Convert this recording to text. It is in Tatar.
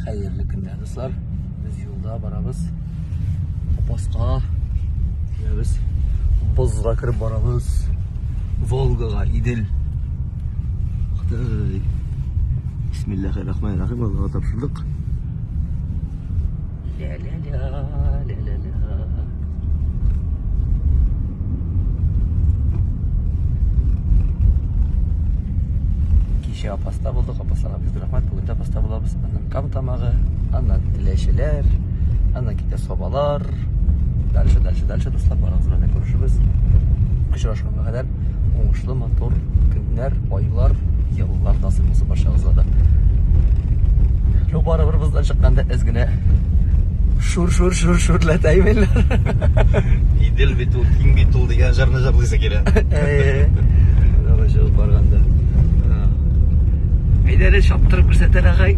Хәерле көннәр, дуслар. Без юлда барабыз. Апаска. Без бозга кереп барабыз. Волгага, Идел. Хытай. Бисмиллахир-рахманир-рахим. Аллаһка тапшырдык. Ля-ля-ля, ля-ля-ля. Кичә Апаста булдык, Апасларга бик рәхмәт. Бүген дә Апаста булабыз. Аннан Кам тамагы, аннан Теләчеләр, аннан китә Сабалар. Дальше, дальше, дальше, дуслар, барыгыз белән дә күрешербез. Очрашканга кадәр уңышлы, матур көннәр, айлар, еллар насыйп булсын барчагызга да. Ну, барыбер боздан чыкканда әз генә шур шур шур шурләтә имелләр. Идел бит ул, киң бит ул дигән җырны җырлыйсы килә. Әйе. Чыгып барганда. Әйдә әле чаптырып күрсәтәләр агай.